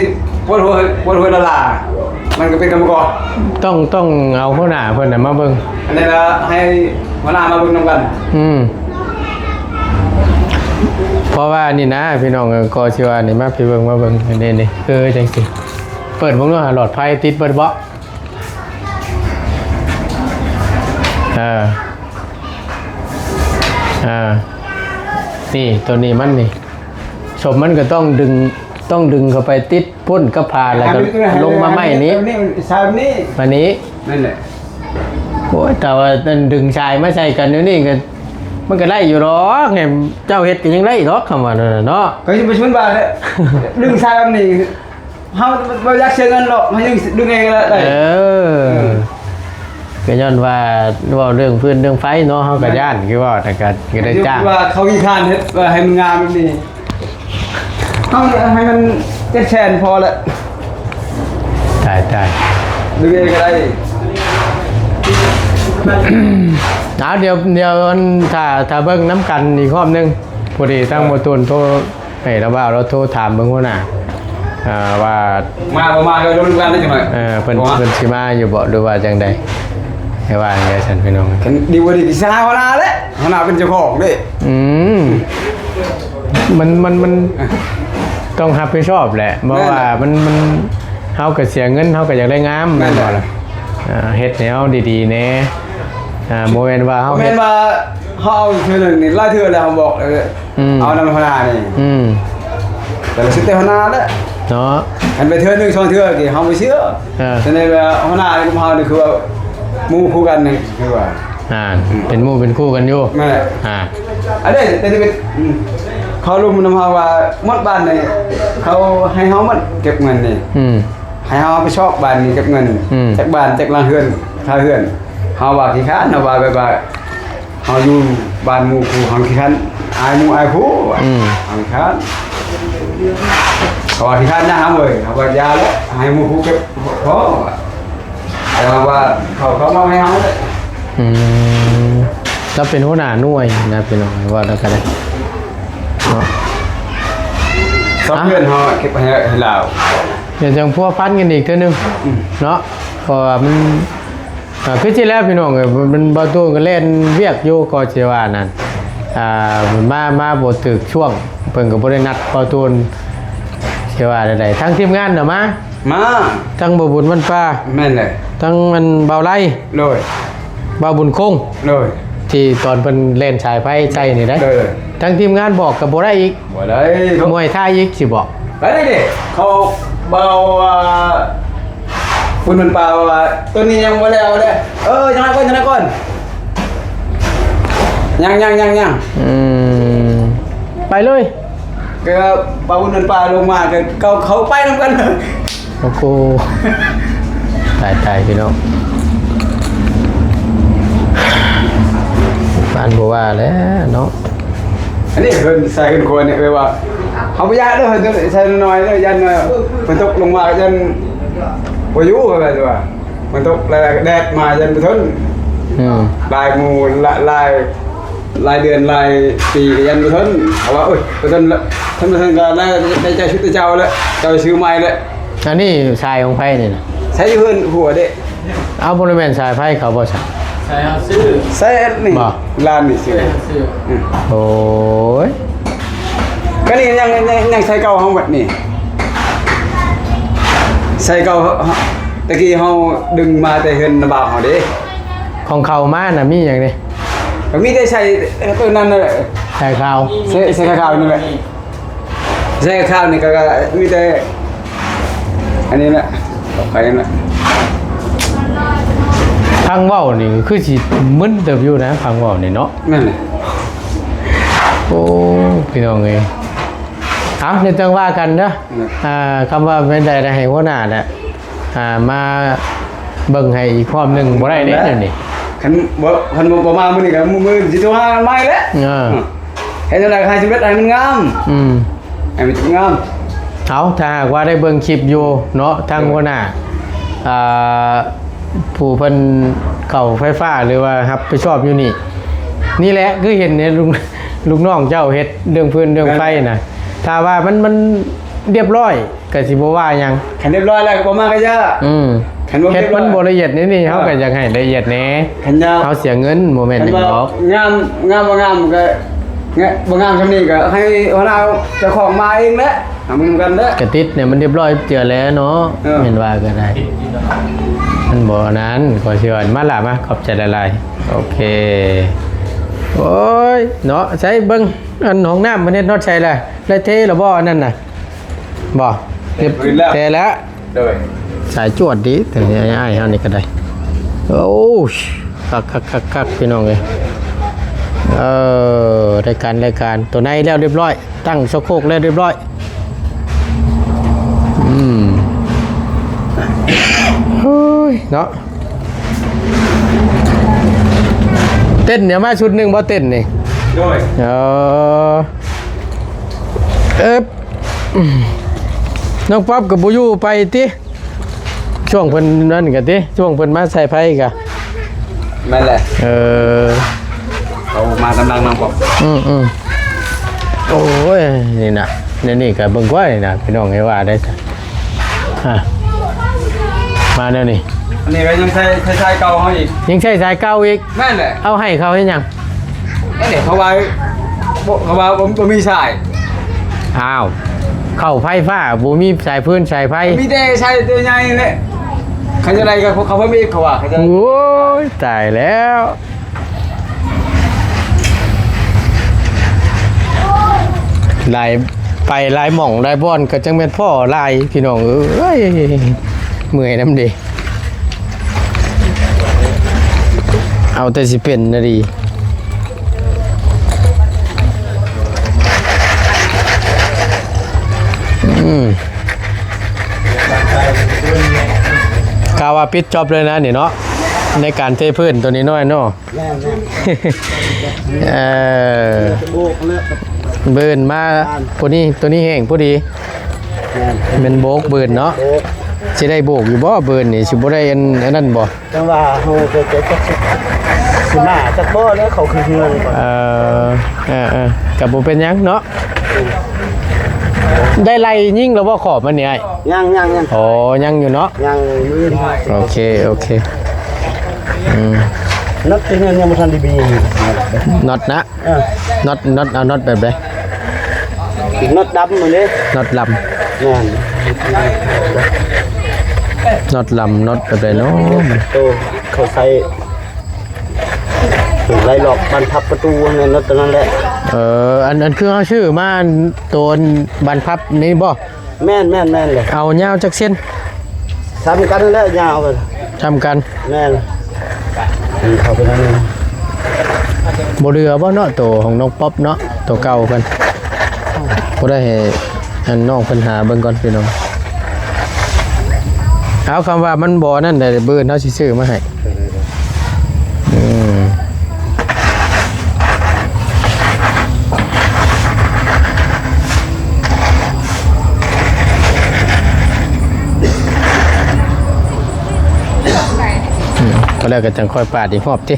ປວດຫົວ ປວດຫົວລະລາ ມັນກໍເປັນກຳມະກອນ. ຕ້ອງ ຕ້ອງເອົາຫົວໜ້າເພິ່ນນະມາເບິ່ງ ອັນນີ້ລະໃຫ້ຫົວໜ້າມາເບິ່ງນຳກັນ. ອືມ ເພາະວ່ານີ້ນະ ພີ່ນ້ອງເອີຍ ກໍຊິວ່ານີ້ ມາພີ່ເບິ່ງ ມາເບິ່ງ ນີ້ ນີ້ ເອີ ຈັ່ງຊີ້ ເປີດເບິ່ງດູຫາ ຫຼອດໄຟຕິດເບິດບໍ່? ເອີ ເອີ ນີ້ ໂຕນີ້ມັນນີ້ ສົມມັນກໍຕ້ອງດຶງ ຕ້ອງດຶງເຂົ້າໄປຕິດພຸ້ນກັບຝາ ແລ້ວກໍລົງມາໄມ້ນີ້ ໃສ່ແບບນີ້ ມານີ້ ນັ້ນແຫຼະ. ໂອ້ຍ ແຕ່ວ່າດຶງສາຍມາໃສ່ກັນຢູ່ນີ້ກໍ ມັນກໍໄດ້ຢູ່ດອກ ໃຫ້ເຈົ້າເຮັດກໍຍັງໄດ້ດອກ ຄຳວ່ານັ້ນນະເນາະ. ກໍຊິໄປຊົນບາດແຫຼະ ດຶງສາຍແບບນີ້ ເຮົາບໍ່ຢາກເສຍເງິນດອກ ເຮົາຍັງດຶງເອງກໍໄດ້. ເອີ ເອີ ກໍຍ້ອນວ່າເວົ້າເລື່ອງຟືນເລື່ອງໄຟເນາະ ເຮົາກໍ ແມ່ນ ຢ້ານ ຄືເວົ້າ ແຕ່ກໍ ກໍໄດ້ຈ້າງ ວ່າເຂົາຂີ້ຄ້ານເຮັດ ວ່າໃຫ້ມັນງາມແບບນີ້ ເຮົາໃຫ້ມັນເຈັດແສນພໍລະ. ຕາຍ ຕາຍ ດຶງເອງກໍໄດ້. ເອົາ ດຽວ ດຽວ ອັນ ຖ້າ ຖ້າເບິ່ງນຳກັນອີກຮອບໜຶ່ງ ພໍດີທາງ ເອີ ບໍ່ຕູນໂທ ໃຫ້ລາວວ່າລາວໂທຖາມເບິ່ງຫົວໜ້າ ອ່າ ວ່າ ມາບໍ່ມາກໍລົງນຳກັນໄດ້ຈັກໜ້ອຍ. ເອີ ເພິ່ນ ເພິ່ນຊິມາຢູ່ບໍ່ ຫຼືວ່າຈັ່ງໃດ ໃຫ້ວ່າຈັ່ງໃດຊັ້ນພີ່ນ້ອງ. ຄັນດີບໍ່ດີຊິຫາຫົວໜ້າແຫຼະ ຫົວໜ້າເປັນເຈົ້າຂອງເດ້. ອືມ ມັນ ມັນ ມັນ ເອີ ຕ້ອງຮັບຜິດຊອບແຫຼະ ເພາະວ່າ ແມ່ນແຫຼະ ມັນ ມັນ ເຮົາກໍເສຍເງິນ ເຮົາກໍຢາກໄດ້ງາມ ແມ່ນແຫຼະ ແມ່ນບໍ່ລະ? ອ່າ ເຮັດແນວດີໆແດ່ ອ່າ ບໍ່ແມ່ນວ່າເຮົາ ບໍ່ແມ່ນວ່າເຮົາເອົາເທື່ອໜຶ່ງນີ້ ຫຼາຍເທື່ອແລ້ວ ເຮົາບອກ ອືມ ເອົານຳພະນານີ້ ອືມ ແຕ່ລະສິດແຕ່ພະນາແຫຼະເນາະ. ຄັນໄປເທື່ອໜຶ່ງສອງເທື່ອນີ້ ເຮົາບໍ່ເຊື່ອ. ເອີ ສະນັ້ນວ່າພະນານີ້ກັບເຮົານີ້ຄືວ່າໝູ່ຄູ່ກັນນີ້ ຄືວ່າ ອ່າ ອືມ ເປັນໝູ່ເປັນຄູ່ກັນຢູ່. ແມ່ນແຫຼະ ອ່າ ອັນນີ້ ແຕ່ນີ້ເປັນ ອືມ ເຂົາລົມນຳເຮົາວ່າໝົດບ້ານນີ້ ເຂົາໃຫ້ເຮົາໝົດເກັບເງິນນີ້ ອືມ ໃຫ້ເຮົາໄປຊອກບ້ານນີ້ເກັບເງິນ ອືມ ຈັກບ້ານ ຈັກຫຼັງເຮືອນ ຄ່າເຮືອນ. ເຮົາວ່າຂີ້ຄ້ານ ເຮົາວ່າແບບວ່າ ເຮົາຢູ່ບ້ານໝູ່ຄູ່ ເຮົາຂີ້ຄ້ານອາຍໝູ່ອາຍຄູ່ ອືມ ເຮົາຂີ້ຄ້ານ. ເຂົາວ່າຂີ້ຄ້ານນະ ເຮົາເອີຍ ເຮົາວ່າຢ່າແຫຼະ ໃຫ້ໝູ່ຄູ່ເກັບພໍ. ແຕ່ວ່າເຂົາ ເຂົາມາໃຫ້ເຮົາເລີຍ. ອືມ ລາວເປັນຫົວໜ້າໜ່ວຍນະ ພີ່ນ້ອງ ເວົ້ານຳກັນເນາະ. ສອງເດືອນເຮົາເກັບໃຫ້ ໃຫ້ລາວ ດຽວຈັ່ງພົວພັນກັນອີກເທື່ອໜຶ່ງ ອືມ ເນາະ ເພາະວ່າມັນ ອ່າ ຄືຊິແລ້ວພີ່ນ້ອງເອີຍ ມັນ ເບົາຕູນກໍແລ່ນວຽກຢູ່ ກໍຊິວ່ານັ້ນ ອ່າ ມາ ມາບໍ່ຖືກຊ່ວງ ເພິ່ນກໍບໍ່ໄດ້ນັດເບົາຕູນ ຊິວ່າແນວໃດ. ທາງທີມງານນະມາ ມາ ທັງບ່າວບຸນວັນປ່າ ແມ່ນແຫຼະ ທັງອັນບ່າວໄລ ໂດຍ ບ່າວບຸນຄົງ ໂດຍ ທີ່ຕອນເພິ່ນແລ່ນສາຍໄຟໃສ່ນີ້ໄດ໋ ໂດຍ ທັງທີມງານບອກກໍບໍ່ໄດ້ອີກ ບໍ່ໄດ້ ມວຍໄທອີກຊິບອກ ໄປເດ້ ເຂົາເວົ້າວ່າ ບຸນມັນປ່າວ່າ ໂຕນີ້ຍັງບໍ່ແລ້ວເດ້. ເອີ ຍັງກ່ອນ ຍັງກ່ອນ ຍັງ ຍັງ ຍັງ ຍັງ ອືມ ໄປເລີຍ ກໍວ່າບຸນມັນປ່າລົງມາ ກໍເຂົາ ເຂົາໄປນຳກັນ. ໂອ້ໂຫ ຕາຍ ຕາຍ ພີ່ນ້ອງ ບ້ານບໍ່ວ່າແລ້ວເນາະ. ອັນນີ້ເພິ່ນໃສ່ຂຶ້ນຄົວນີ້ ແບບວ່າເຮົາບໍ່ຢາກເດີ ໃສ່ນ້ອຍໆເດີ ຢ້ານວ່າຝົນຕົກລົງມາ ຢ້ານບໍ່ຢູ່ ເຂົາວ່າ ມັນຕົກແລ້ວແດດມາ ຢ້ານບໍ່ທົນ. ອືມ ຫຼາຍໝູ່ ຫຼາຍ ຫຼາຍເດືອນ ຫຼາຍປີ ກໍຢ້ານບໍ່ທົນ. ເຂົາວ່າ ໂອ້ຍ ບໍ່ທົນລະ ຄັນບໍ່ທັນກໍໄດ້ ໄດ້ໃຈຊຸດເຈົ້າແລ້ວ ເຈົ້າຊື້ໃໝ່ແລ້ວ. ອັນນີ້ສາຍຂອງໃຜນີ້ນະ? ສາຍຢູ່ເຮືອນຫົວເດ້. ເອົາ ບໍ່ໄດ້ແມ່ນສາຍໄຟເຂົາບໍ່ຊະ? ສາຍເຮົາຊື້ ສາຍນີ້ ບໍ່? ຮ້ານນີ້ຊື້ ສາຍເຮົາຊື້. ອືມ ໂອ້ຍ ກໍນີ້ຍັງ ຍັງ ຍັງສາຍເກົ່າເຮົາໝົດນີ້ ສາຍເກົ່າ ແຕ່ກີ້ເຮົາດຶງມາແຕ່ເຮືອນນ້າບ່າວເຮົາເດ້. ຂອງເຂົາມານະ ມີຫຍັງເດ້? ກໍມີແຕ່ໃສ່ ເອີ ຕົວນັ້ນນະ ສາຍຂາວ ສາຍ ສາຍຂາວນີ້ແຫຼະ. ໃສ່ຄາວນີ້ກໍ ກໍມີແຕ່ອັນນີ້ແຫຼະ ໄປນັ້ນແຫຼະ. ຟັງເວົ້ານີ້ຄືຊິມຶນເຕີບຢູ່ນະ ຟັງເວົ້ານີ້ເນາະ. ແມ່ນແຫຼະ. ໂອ້ ພີ່ນ້ອງເອີຍ ເອົາ ດຽວຈັ່ງວ່າກັນເດີ. ແມ່ນ ອ່າ ຄຳວ່າແມ່ນໃດໃຫ້ຫົວໜ້ານະ ອ່າ ມາ ເບິ່ງໃຫ້ອີກຮອບໜຶ່ງບໍ່ໄດ້ເດ້ ແມ່ນແຫຼະ ແນວນີ້. ຄັນບໍ່ ຄັນບໍ່ ບໍ່ມາມື້ນີ້ກໍມື້ ມື້ອື່ນຊິໂທຫາໃໝ່ແຫຼະ. ເອີ ເຮັດຈັ່ງໃດໃຫ້ສຳເລັດ ໃຫ້ມັນງາມ. ອືມ ໃຫ້ມັນງາມ. ເອົາ ຖ້າຫາກວ່າໄດ້ເບິ່ງຄລິບຢູ່ເນາະ ທາງ ໂດຍ ຫົວໜ້າ ອ່າ ຜູ້ເພິ່ນເຂົ້າໄຟຟ້າ ຫຼືວ່າຮັບຜິດຊອບຢູ່ນີ້ ນີ້ແຫຼະ ຄືເຫັນເນຍ ລູກ ລູກນ້ອງເຈົ້າເຮັດເລື່ອງຟືນເລື່ອງໄຟນະ. ແມ່ນ ຖ້າວ່າມັນ ມັນລຽບຮ້ອຍ ກໍຊິບໍ່ວ່າຫຍັງ. ຄັນລຽບຮ້ອຍແລ້ວກໍບໍ່ມາກໍຢ່າ. ອືມ ຄັນບໍ່ເຮັດມັນບໍ່ລະອຽດນີ້ ເຮົາກໍຢາກໃຫ້ລະອຽດແດ່. ຄັນຢາກ ເຮົາເສຍເງິນ ບໍ່ແມ່ນຫຍັງດອກ. ງາມ ງາມບໍ່ງາມກໍ ງະ ບໍ່ງາມຊ່ຳນີ້ກໍໃຫ້ຫົວໜ້າເຈົ້າຂອງມາເອງແຫຼະ ເອົາມານຳກັນເດີ. ກະຕິດນີ້ມັນລຽບຮ້ອຍເທື່ອແລ້ວເນາະ. ເອີ ແມ່ນວ່າກໍໄດ້ ມັນບໍ່ອັນນັ້ນ. ຂໍຊິວ່າ ມາລະ ມາ ຂອບໃຈຫຼາຍໆ. ໂອເຄ. ໂອ້ຍເນາະ ໃສເບິ່ງ ອັນຫ້ອງນ້ຳມັນເຮັດຮອດໃສລະ? ໄດ້ເທແລ້ວບໍ່ ອັນນັ້ນນະ? ບໍ່ ເຮັດແລ້ວ ແຕ່ລະ ໂດຍ ສາຍຈວດດີ ແຕ່ອ້າຍເຮົານີ້ກໍໄດ້. ໂອ້ຍ ຄັກໆໆໆ ພີ່ນ້ອງເອີຍ. ເອີ ໄດ້ການ ໄດ້ການ. ຕົວໃນແລ້ວລຽບຮ້ອຍ ຕັ້ງສະໂຄກແລ້ວລຽບຮ້ອຍ. ອືມ ໂອ້ຍເນາະ. ເຕັ້ນເອົາມາຊຸດໜຶ່ງບໍ່ ເຕັ້ນນີ້? ໂດຍ ເອີ ເອີບ ນ້ອງປັອບກໍບໍ່ຢູ່ໄປຕິ ຊ່ວງເພິ່ນນັ້ນກະຕິ ຊ່ວງເພິ່ນມາສາຍໄຟກະ. ແມ່ນແຫຼະ ເອີ ເຂົາມາກຳລັງນຳບໍ່? ອືມໆ ໂອ້ຍ ນີ້ນະ ແນວນີ້ກະເບິ່ງກວ່ານີ້ນະ ພີ່ນ້ອງເອີຍ ວ່າໄດ້ຊະ. ອ່າ ມາແນວນີ້ ອັນນີ້ກໍຍັງໃຊ້ ໃຊ້ສາຍເກົ່າເຮົາອີກ ຍັງໃຊ້ສາຍເກົ່າອີກ. ແມ່ນແຫຼະ ເອົາໃຫ້ເຂົາເຮັດຫຍັງ? ອັນນີ້ເຂົາວ່າ ບໍ່ ເຂົາວ່າບໍ່ ບໍ່ມີສາຍ. ອ້າວ ເຂົ້າໄຟຟ້າບໍ່ມີສາຍຟືນສາຍໄຟ ມີແຕ່ສາຍຕົວໃຫຍ່ນີ້ແຫຼະ. ຄັນຈັ່ງໃດກໍເຂົາເພີ່ມອີກ ເຂົາວ່າ ເຂົາຈະ ໂອ້ຍ ຕາຍແລ້ວ. ຫຼາຍ ໄປຫຼາຍໝ່ອງຫຼາຍບ່ອນກໍຈັ່ງແມ່ນພໍຫຼາຍ ພີ່ນ້ອງເອີຍ ເມື່ອຍນຳເດ. ເອົາແຕ່ຊິເປັນນະດີ. ອືມ ກະວ່າປິດຈອບເລີຍນະນີ້ເນາະ ໃນການເທພື້ນໂຕນ້ອຍໆເນາະ. ແມ່ນໆ ເອີ ໂບກແລ້ວ ບືນມາ ອັນ ໂຕນີ້ ໂຕນີ້ແຫ້ງພໍດີ ແມ່ນ ແມ່ນໂບກບືນເນາະ. ໂບກ ຊິໄດ້ໂບກຢູ່ບໍ່ບືນນີ້ ຊິບໍ່ໄດ້ອັນ ອັນນັ້ນບໍ່? ຈັ່ງວ່າເຮົາຈະ ຈະ ຈະ ຊິມາຈັກບໍ່ແລ້ວ ເຂົາຄືເຮືອນກ່ອນ. ເອີ ເອີ ເອີ ກໍບໍ່ເປັນຫຍັງເນາະ. ອືມ ໄດ້ໄລ່ຍິງແລ້ວບໍ່ຂອບມັນນີ້ອ້າຍ? ຍັງ ຍັງ ຍັງ ອໍ ຍັງຢູ່ເນາະ ຍັງມື້ອື່ນ. ໂອເຄ ໂອເຄ. ອືມ ນັດທີ່ຍັງ ຍັງບໍ່ທັນໄດ້ມີ ນັດນະ. ເອີ ນັດ ນັດ ເອົານັດແບບໃດ? ນັດດຳຫັ້ນເດ້ ນັດດຳ. ແມ່ນ ນັດດຳ ນັດແບບໃດເນາະ? ໂຕເຂົາໃສ່ໄລ່ລັອກບານພັບປະຕູຫັ້ນແຫຼະ ນັດຕົວນັ້ນແຫຼະ. ເອີ ອັນ ອັນຄືເຮົາຊື້ມາ ອັນໂຕອັນບານພັບນີ້ບໍ່? ແມ່ນໆໆ ເລີຍ. ເອົາຍາວຈັກເຊັນ? ສ່ຳກັນແຫຼະ ຍາວ ສ່ຳກັນ. ແມ່ນ ເຂົ້າໄປນັ້ນ ບໍ່ເຫຼືອບໍ່ເນາະ ໂຕຂອງນ້ອງປັອບເນາະ ໂຕເກົ່າເພິ່ນ. ບໍ່ໄດ້ໃຫ້ອັນນ້ອງເພິ່ນຫາເບິ່ງກ່ອນພີ່ນ້ອງ. ເອົາ ຄຳວ່າມັນບໍ່ນັ້ນໃດ ບືນເຮົາຊິຊື້ມາໃຫ້. ອືມ ອືມ ພໍແລ້ວກໍຈັ່ງຄ່ອຍປາດອີກຮອບຕິ.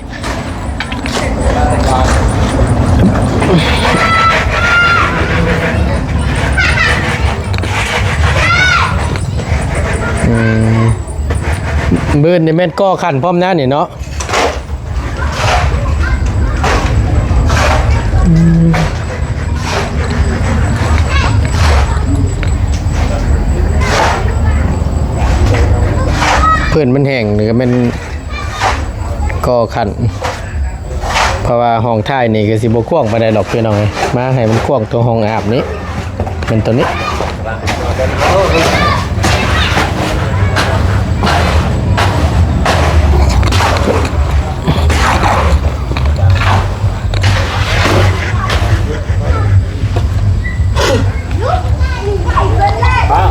ອືມ ບືນນີ້ແມ່ນກໍ່ຂັ້ນພ້ອມນະນີ້ເນາະ. ອືມ ພື້ນມັນແຫ້ງນີ້ກໍແມ່ນກໍ່ຂັ້ນ ເພາະວ່າຫ້ອງທ້າຍນີ້ກໍຊິບໍ່ກວ້າງປານໃດດອກ ພີ່ນ້ອງເອີຍ. ມາໃຫ້ມັນກວ້າງຕົວຫ້ອງອາບນີ້ ເປັນຕົວນີ້. ປະ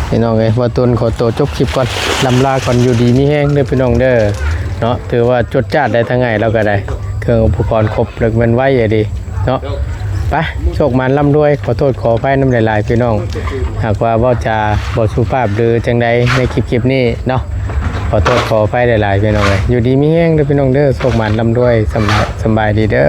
ພີ່ນ້ອງເອີຍ ບ່າວຕຸນຂໍໂຕຈົບຄລິບກ່ອນ ລ່ຳລາກ່ອນ ຢູ່ດີມີແຮງເດີພີ່ນ້ອງເດີເນາະ. ຖືວ່າຈົດຈ້າດໄດ້ທາງໃຫຍ່ລາວກໍໄດ້ ເຄື່ອງອຸປະກອນຄົບ ແລ້ວແມ່ນໄວອີ່ຫຼີເນາະ. ໄປ ໂຊກໝານລ່ຳລວຍ ຂໍໂທດຂໍອະໄພນຳຫຼາຍໆ ພີ່ນ້ອງ ຫາກວ່າເວົ້າຈາບໍ່ສຸພາບ ຫຼື ຈັ່ງໃດໃນຄລິບໆນີ້ເນາະ ຂໍໂທດຂໍອະໄພຫຼາຍໆ ພີ່ນ້ອງເອີຍ. ຢູ່ດີມີແຮງເດີພີ່ນ້ອງເດີ ໂຊກໝານລ່ຳລວຍ ສຳ ສຳບາຍດີເດີ.